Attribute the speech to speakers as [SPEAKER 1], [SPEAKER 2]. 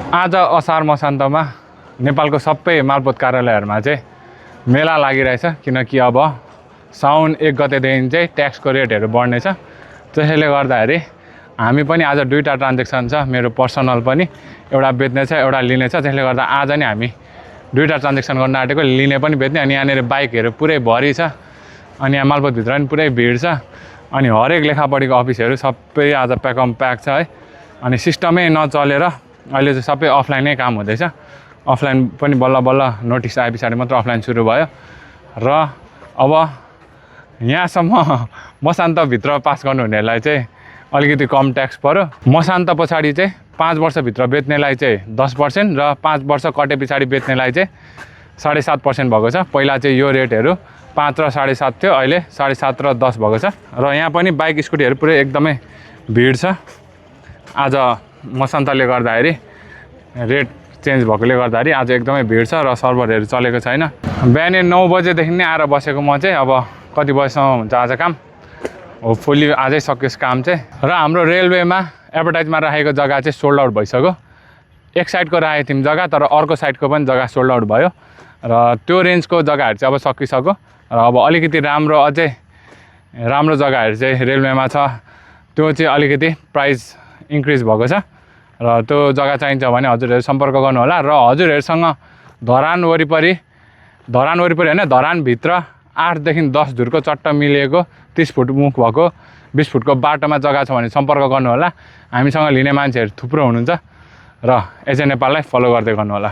[SPEAKER 1] आज असार मसान्तमा नेपालको सबै मालपोत कार्यालयहरूमा चाहिँ मेला लागिरहेछ, किनकि अब साउन 1 गतेदेखि चाहिँ ट्याक्सको रेटहरू बढ्नेछ। त्यसैले गर्दाखेरि हामी पनि आज दुईवटा ट्रान्जेक्सन छ, मेरो पर्सनल पनि एउटा बेच्ने छ एउटा लिने छ। त्यसले गर्दा आज नै हामी दुईवटा ट्रान्जेक्सन गर्न आँटेको, लिने पनि बेच्ने। अनि यहाँनिर बाइकहरू पुरै भरि छ, अनि यहाँ मालपोतभित्र पनि पुरै भिड छ, अनि हरेक लेखापढीको अफिसहरू सबै आज प्याकम प्याक छ है। अनि सिस्टमै नचलेर अहिले चाहिँ सबै अफलाइनै काम हुँदैछ। अफलाइन पनि बल्ल बल्ल नोटिस आए पछाडि मात्र अफलाइन सुरु भयो। र अब यहाँसम्म मसान्तभित्र पास गर्नुहुनेलाई चाहिँ अलिकति कम ट्याक्स पर्यो। मसान्त पछाडि चाहिँ 5 वर्षभित्र बेच्नेलाई चाहिँ 10% र 5 वर्ष कटे पछाडि बेच्नेलाई चाहिँ 7.5% भएको छ। पहिला चाहिँ यो रेटहरू 5 र 7.5 थियो, अहिले 7.5 र 10 भएको छ। र यहाँ पनि बाइक स्कुटीहरू पुरै एकदमै भिड छ। आज मसान्तले गर्दाखेरि रेट चेन्ज भएकोले गर्दाखेरि आज एकदमै भिड छ र सर्भरहरू चलेको छैन। बिहानै 9 बजेदेखि नै आएर बसेको म चाहिँ अब कति बजीसम्म हुन्छ आज काम, होपफुल्ली आजै सकियोस् काम चाहिँ। र हाम्रो रेलवेमा एडभर्टाइजमा राखेको जग्गा चाहिँ सोल्ड आउट भइसक्यो। एक साइडको राखेको थियौँ जग्गा, तर अर्को साइडको पनि जग्गा सोल्ड आउट भयो। र त्यो रेन्जको जग्गाहरू चाहिँ अब सकिसक्यो। र अब अलिकति अझै राम्रो जग्गाहरू चाहिँ रेलवेमा छ, त्यो चाहिँ अलिकति प्राइस इन्क्रिज भएको छ। र त्यो जग्गा चाहिन्छ भने हजुरहरू सम्पर्क गर्नुहोला। र हजुरहरूसँग धरान वरिपरि होइन, धरानभित्र 8 देखि 10 धुरको चट्ट मिलिएको 30 फुट मुख भएको 20 फुटको बाटोमा जग्गा छ भने सम्पर्क गर्नुहोला। हामीसँग लिने मान्छेहरू थुप्रो हुनुहुन्छ। र एजे नेपाललाई फलो गर्दै गर्नुहोला।